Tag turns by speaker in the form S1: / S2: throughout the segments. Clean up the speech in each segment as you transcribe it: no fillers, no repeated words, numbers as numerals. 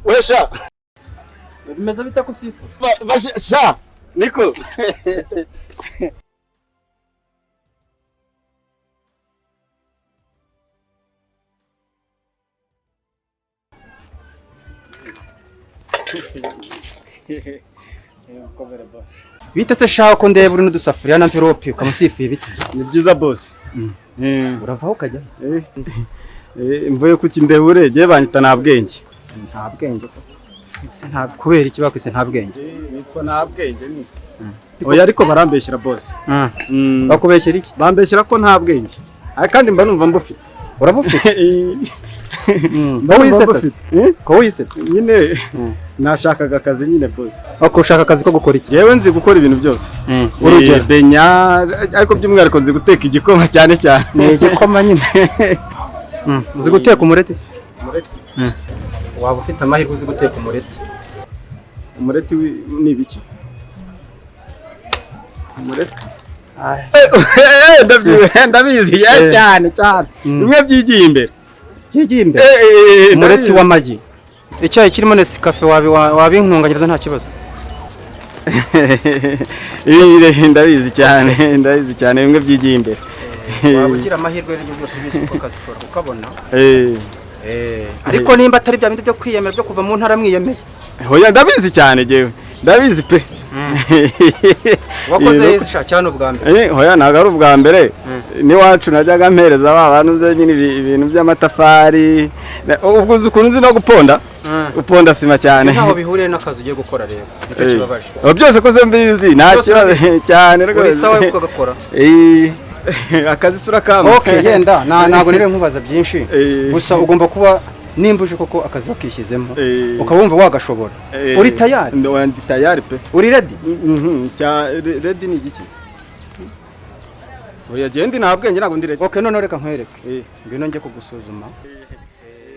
S1: We sha.
S2: Bimeze bite ko usifura?
S1: Sha niko.
S2: Bite se shaho ko ndeba uri n'udusafuriya na mvirope ukamusifuye bite?
S1: Ni byiza boss.
S2: Uravaho ukajya?
S1: Mvuye ku kindehure je banyita nta bwenge.
S2: Nta bwenge ko. Se nta kubera iki bakwise nta bwenge?
S1: Nitwa nta bwenge ni. Oya ariko barambeshyira boss.
S2: Bakubeshyera iki?
S1: Bambeshyira ko nta bwenge. Ariko kandi mba numva mbufite.
S2: Urabufite?
S1: Mba
S2: Ko
S1: numva
S2: wisetsa se?
S1: mbufite.
S2: Ko wisetsa?
S1: Nyine nashakaga akazi nyine boss.
S2: Ako ushaka akazi ko gukora iki?
S1: Jewe nzi gukora ibintu byose.
S2: Urugero?
S1: Benya ariko by'umwihariko nzi guteka igikoma cyane cyane.
S2: Ni igikoma nyine. Uzi guteka umureti se?
S1: Umureti.
S2: Waba ufite amahirwe uzi guteka umureti.
S1: Umureti ni ibiki? Umureti. Ndabizi cyane cyane. Bimwe byigiye imbere.
S2: Byigiye imbere. Umureti w'amagi. Icyayi kirimo Nescafe wabinkunganyiriza nta kibazo.
S1: Ndabizi cyane, ndabizi cyane bimwe byigiye imbere.
S2: Waba ugira amahirwe y'ibyo byose ubizi kuko akazi ushobora kukabona. Ariko nimba atari bya bindi byo kwiyemera byo kuva mu ntara mwiyemeye.
S1: Hoya ndabizi cyane jewe. Ndabizi pe.
S2: Wakoze sha cyane ubwa mbere.
S1: Hoya ntabwo ari ubwa mbere. N'iwacu najyaga mpereza ba bantu ze nyine ibintu by'amatafari. Ubwo uzi ukuntu nzi no guponda? Uponda sima cyane.
S2: Ntaho bihuriye n'akazi ugiye gukora rero. Nicyo kibabaje.
S1: Byose ko se mbizi nta kibazo cyane rwose.
S2: Uri sawa yuko gakora.
S1: Akazi sura kama.
S2: Okay yenda ntago nire nkubaza byinshi. Gusa ugomba kuba nimba uje koko akazi wakishyizemo ukaba wumva wagashobora. Uri tayari?
S1: Ndi tayari pe.
S2: Uri ready?
S1: Cya ready ni igiki? Oya genda nta bwenge ntabwo ndi ready.
S2: Okay none reka nkwereke. Ngwino njye kugusuzuma.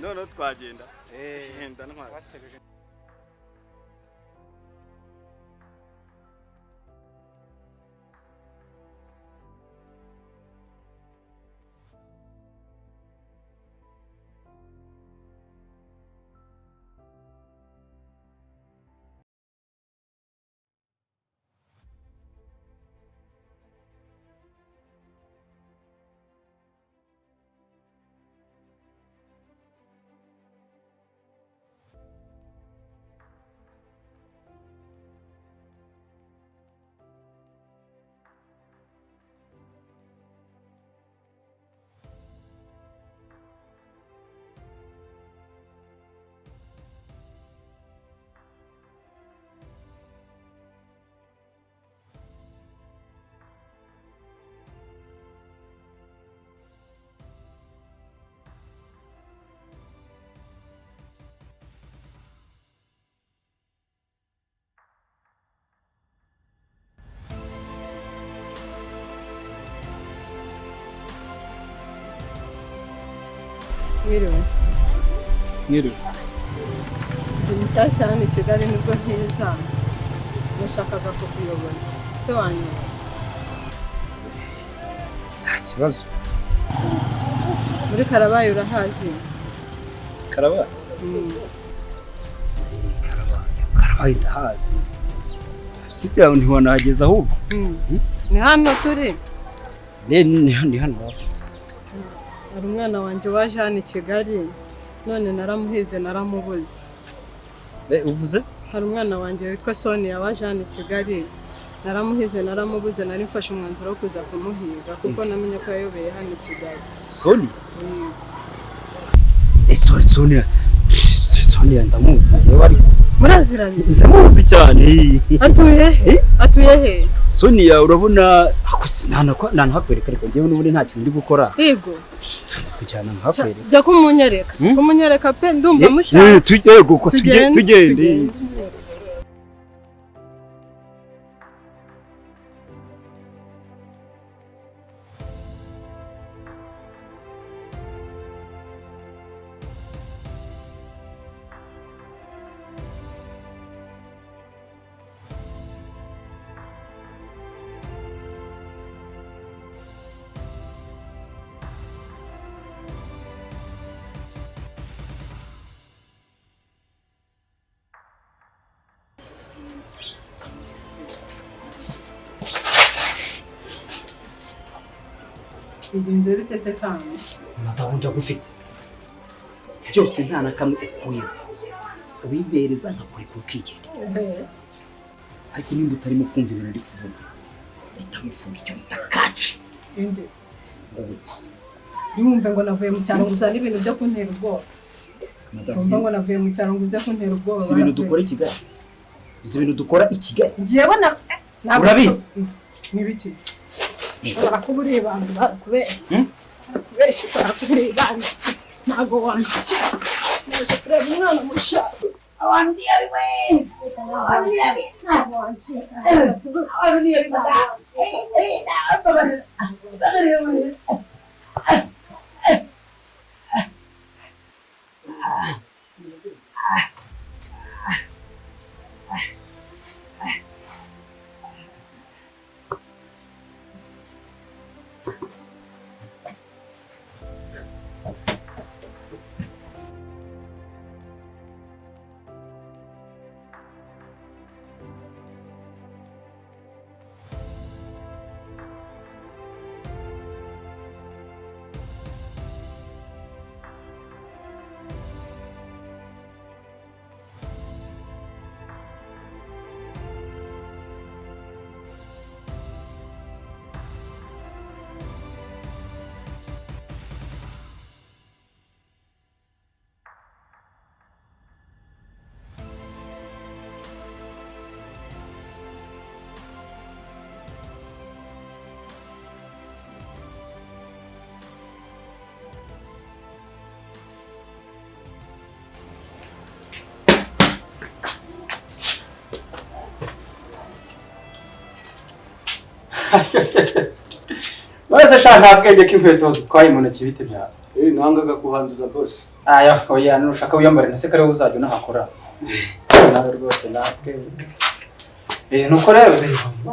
S1: None twagenda. Ndantwaza.
S3: Mwiriwe.
S1: Mwiriwe.
S3: Ndi mushyashya hano i Kigali nibwo nkiza. Nashakaga kukuyobora. Se wanyobora?
S4: Nta kibazo.
S3: Muri Karabayi urahazi?
S4: Karabayi? Karabayi ndahazi. Sibyo ntiwanahageza ahubwo.
S3: Ni hano turi?
S4: Ni hano hafi.
S3: Hari umwana wanjye waje hano i Kigali none naramuhize naramubuze.
S4: Uvuze?
S3: Hari umwana wanjye witwa Sonia waje hano i Kigali naramuhize naramubuze, nari mfashe umwanzuro wo kuza kumuhiga kuko namenye ko yayobeye hano i Kigali.
S4: Sonia? Sonia. Sonia ndamuzi jewe ariko.
S3: Muraziranye?
S4: Ndamuzi cyane.
S3: Atuye he? Atuye he?
S4: Sonia urabona ntanakwereka ariko njyewe n'ubundi nta kintu ndi gukora.
S3: Yego.
S4: Kujyana nkakwereka.
S3: Jya kumunyereka. Kumunyereka pe ndumva mushaka.
S4: Yego ko tugende.
S3: Bigenze bite se kandi?
S4: Madamu ndagufite. Byose nta na kamwe ukuyeho. Ubimpereza nkakureka ukigenda. Ariko nimba utarimo kumva ibintu ndi kuvuga, leta wifunga icyo bita kaci.
S3: Indese.
S4: Wowe.
S3: Ntiwumve ngo navuye mu cyaro ngo uzane ibintu byo kuntera ubwoba. Wumva ngo navuye mu cyaro ngo uze kuntera ubwoba.
S4: Si ibintu dukora i Kigali. Si ibintu dukora i Kigali.
S3: Njyewe na
S4: Urabizi?
S3: Ni biki? Ushobora kuba uri ibanga barakubeshya. Barakubeshya ushobora kuba uri ibanga. Ntabwo wanshikira. Naje kureba umwana mushya. Abantu ntiyabiwe. Abantu ntiyabiwe. Ntabwo wanshikira. Abantu ntiyabiwe.
S2: Uretse sha nta bwenge k'inkweto zitwaye mu ntoki bite byawe.
S1: Nangaga kuhanduza boss.
S2: Aya oya nushaka wiyambare na se kare uzajya unahakora. Nawe rwose natwe. Nuko rero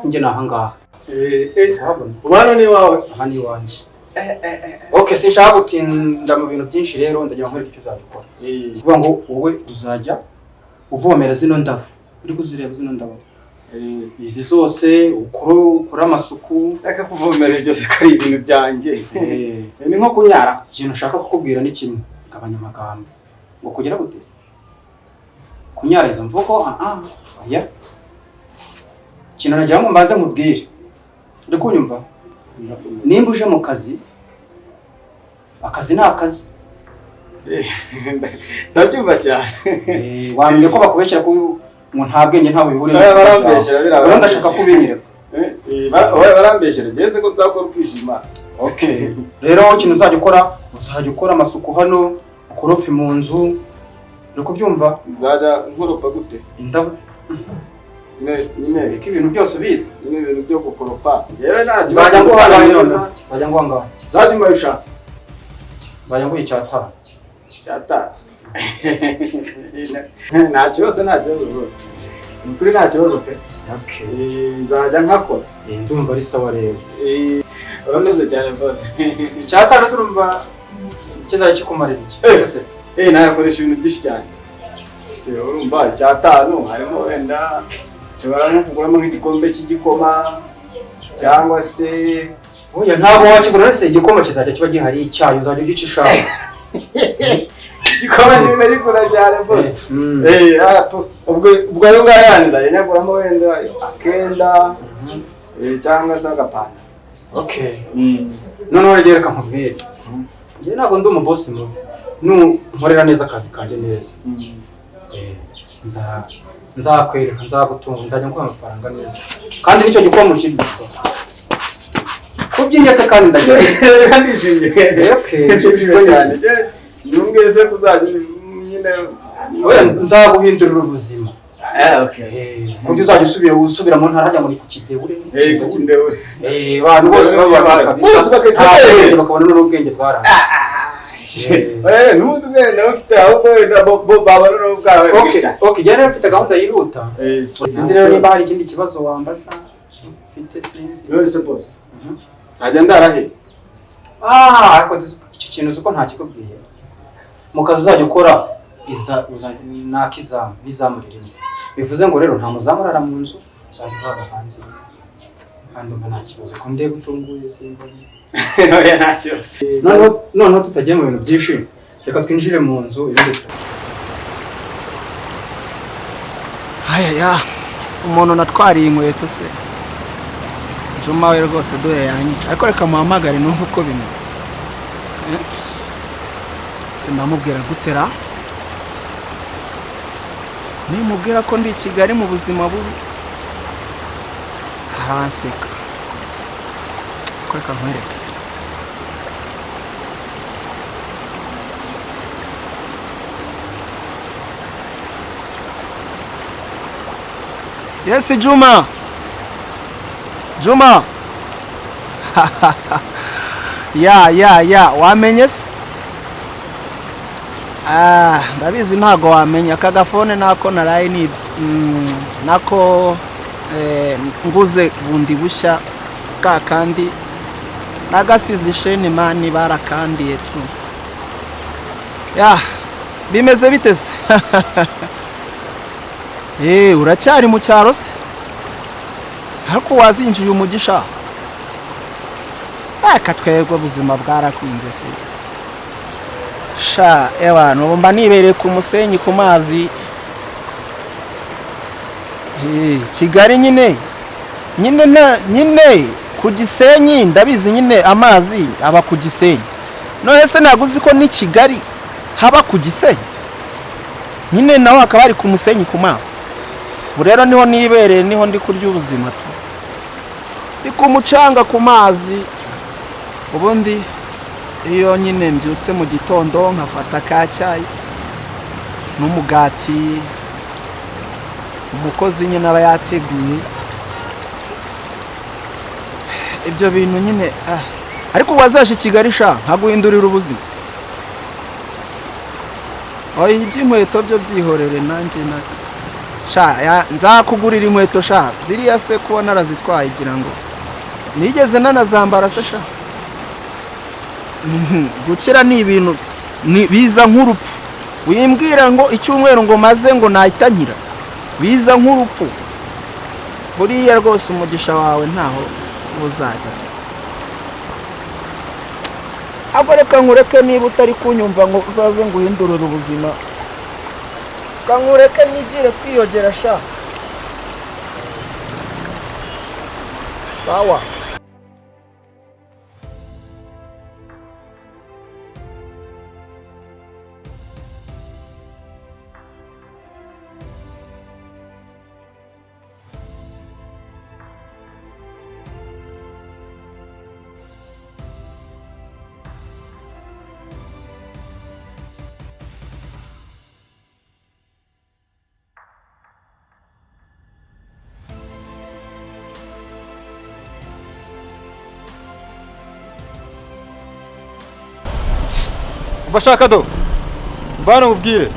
S2: njye nahangaha.
S1: Ubano ni wawe.
S2: Aha ni iwanjye. Okay, sinshaka gutinda mu bintu byinshi rero ndagira ngo nkwereke icyo uzajya ukora. Kuvuga ngo wowe uzajya uvomera zino ndabo. Uri kuzireba zino ndabo. Izi zose ukora amasuku.
S1: Reka kuvomera ibyo se kari ibintu byanjye. Ni nko kunyara.
S2: Ikintu ushaka kukubwira ni kimwe, gabanya amagambo. Ngo kugira gute? Kunyara izo mvugo oya. Ikintu nagira ngo mbanze nkubwire. Uri kunyumva? Nimba uje mu kazi, akazi ni akazi.
S1: Ndabyumva cyane.
S2: Wambwiye ko bakubeshyira ko ngo nta bwenge ntawe bihuriye.
S1: Barambeshyira
S2: biriya. Ndashaka kubinyereka.
S1: Barambeshyira ngeze ko nzakora ukishima.
S2: Okay. Rero ikintu uzajya ukora, uzajya ukora amasuku hano, ukorope mu nzu. Uri kubyumva?
S1: Nzajya nkoropa gute?
S2: Indabo.
S1: Nyine
S2: ko ibintu byose ubizi.
S1: Nyine ibintu byo gukoropa. Yewe nta kibazo.
S2: Nzajya nguha none. Nzajya nguha ngaho.
S1: Nzajya umayusha.
S2: Nzajya nguha icyatanu.
S1: Icyatanu. Nta kibazo, nta kibazo rwose. Ni ukuri nta kibazo pe. Nzajya nkakora.
S2: Ndumva ari sawa rero.
S1: Urakoze cyane rwose.
S2: Icyatanu se urumva kizajya kikumarira iki?
S1: Nayakoresha ibintu byinshi cyane. Se urumva icyatanu harimo wenda nshobora nko kuguramo nk'igikombe cy'igikoma cyangwa se
S2: oya ntabwo wakigura se igikoma kizajya kiba gihari icyayi uzajya ujya ucishaka.
S1: Igikoma ni ndagikunda cyane rwose. Ubwo ayo ngayo yanjye nzajya nyaguramo wenda akenda cyangwa se agapantaro.
S2: Okay. Noneho rero reka nkubwire. Njye ntabwo ndi umubosi mubi. Nkorera neza akazi kanjye neza. Nzakwereka, nzagutunga, nzajya nguha amafaranga neza. Kandi nicyo gikoma ukirya. Kubyinjye se kandi ndagira.
S1: Ndishimye.
S2: Okay.
S1: Ndishimye cyane. Nungeze kuzajya nyine
S2: oya nzaguhindurira ubuzima.
S1: Okay.
S2: Kubyo uzajya usubira mu ntara hajya ngo ni ku Kideure.
S1: Ku Kideure.
S2: Abantu bose babana kabisa. Bakabona n'ubwenge bwaranze.
S1: N'ubundi ubwenge ufite ahubwo babona n'ubwawe.
S2: Okay, jya rero mfite gahunda yihuta. Sinzi rero niba hari ikindi kibazo wambaza. Mfite sinzi.
S1: None se boss. Nzajya ndara he?
S2: Ariko icyo kintu uzi ko ntakikubwiye. Mu kazi uzajya ukora nakizamu n'izamu ririmo. Bivuze ngo rero nta muzamu urara mu nzu, uzajya urara hanze. Kandi umva nta kibazo ko ndeba utunguye simbona.
S1: Oya, nta kibazo.
S2: Noneho tutagiye mu bintu byinshi, reka twinjire mu nzu ibindi.
S5: Aya umuntu natwariye inkweto se Juma we rwose doye yanyica, ariko reka muhamagare numve uko bimeze. Se ndamubwira gutera nimubwira ko ndi i Kigali mu buzima bubi haranseka. Ariko reka nkwereke. Yes, Juma. Juma. Ya wamenye se? Ah, ndabizi ntago wamenya aka gafone nako naraye ni nako nguze bundi bushya ka kandi nagasize isheni mani barakandiye tu. Ya bimeze bitese. Uracyari mu cyaro se? Ariko wazinjiye umugisha. Aka twebwe ubuzima bwarakunze se. Sha abantu ubu mba nibereye ku musenyi ku mazi. Kigali nyine. Nyine ku Gisenyi ndabizi nyine amazi aba ku Gisenyi. None se naguzi ko ni Kigali haba ku Gisenyi? Nyine nawe akaba ari ku musenyi ku mazi. Ubu rero niho nibereye, niho ndi kurya ubuzima tu. Ndi ku mucanga ku mazi. Ubundi iyo nyine mbyutse mu gitondo nkafata ka cyayi n'umugati umukozi nyine aba yateguye ibyo bintu nyine. Ariko wazaje Kigali sha nkaguhindurira ubuzima. Oya iby'inkweto byo byihorere nanjye na sha nzakugurira inkweto sha ziriya se kuba narazitwaye igira ngo nigeze nanazambara se sha. Gukira ni ibintu biza nk'urupfu. Wimbwira ngo icyumweru ngo maze ngo nahita nkira, biza nk'urupfu. Buriya rwose umugisha wawe ntaho uzajya. Ahubwo reka nkureke niba utari kunyumva ngo uzaze ngo uhindurire ubuzima. Reka nkureke nigire kwiyogera sha. Sawa.
S6: Bashaka do bana mubwire.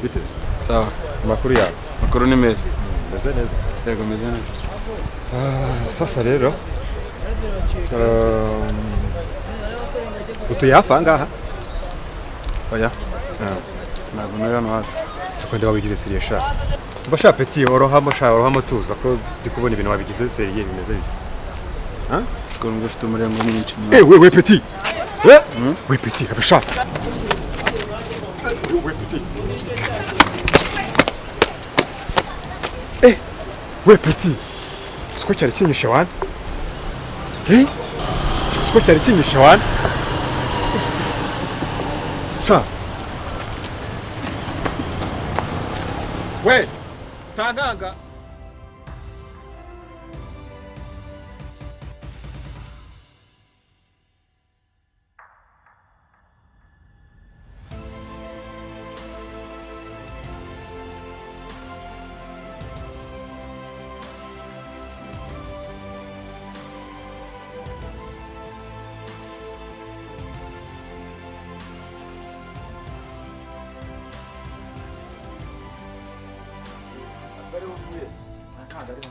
S6: Biteze.
S1: Sawa.
S6: Amakuru yawe?
S1: Amakuru ni meza.
S6: Meze neza.
S1: Yego meze neza.
S6: Sasa rero utuye hafi aha ngaha?
S1: Oya. Ntabwo nari hano hafi.
S6: Siko wabigize seriye sha. Mba sha petit orohamo sha, orohamo tuza ko ndi kubona ibintu wabigize seriye bimeze bite.
S1: Ha? Siko numva ufite umuryango mwinshi.
S6: We petit. We petit, have a shot. We petit. We petit. Siko cyari kinyishe wana? Siko cyari kinyishe wana? Sha. We, tanganga.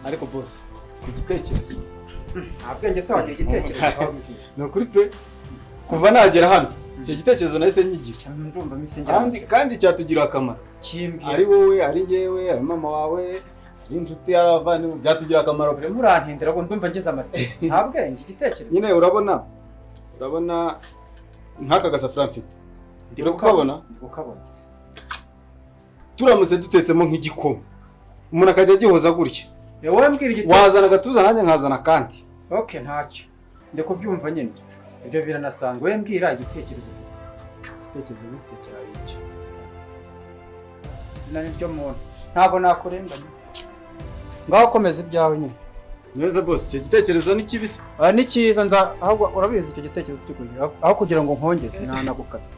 S2: Ariko boss, ku gitekerezo Nta bwenge se wagira igitekerezo?
S1: Ni ukuri pe, kuva nagera hano icyo gitekerezo nahise nyigira.
S2: Ndumva mise.
S1: Kandi cyatugirira akamaro.
S2: Kimbwira.
S1: Ari wowe, ari njyewe, ari mama wawe, ari inshuti, ari abavandimwe, byatugirira akamaro pe.
S2: Urimo urantindira ngo ndumva ngize amatsiko. Nta bwenge, igitekerezo.
S1: Nyine urabona nk'aka gasafuriya mfite, uri kukabona?
S2: Ndi kukabona.
S1: Turamutse dutetsemo nk'igikoma, umuntu akajya agihoza gutya.
S2: Wowe mbwira igitekerezo.
S1: Wazana agatuza, nanjye nkazana akandi.
S2: Okay, ntacyo, ndi kubyumva nyine, ibyo biranasanzwe. Wowe mbwira igitekerezo ufite.
S5: Igitekerezo mfite kirari iki?
S2: Izina ni ryo muntu, ntabwo nakurenganya. Ngaho komeza ibyawe nyine.
S1: Neza bose, icyo gitekerezo ni kibisi.
S2: Ah, ni cyiza. Nza ahubwo urabizi, icyo gitekerezo cyo kugira aho kugira ngo nkongeze nanagukata.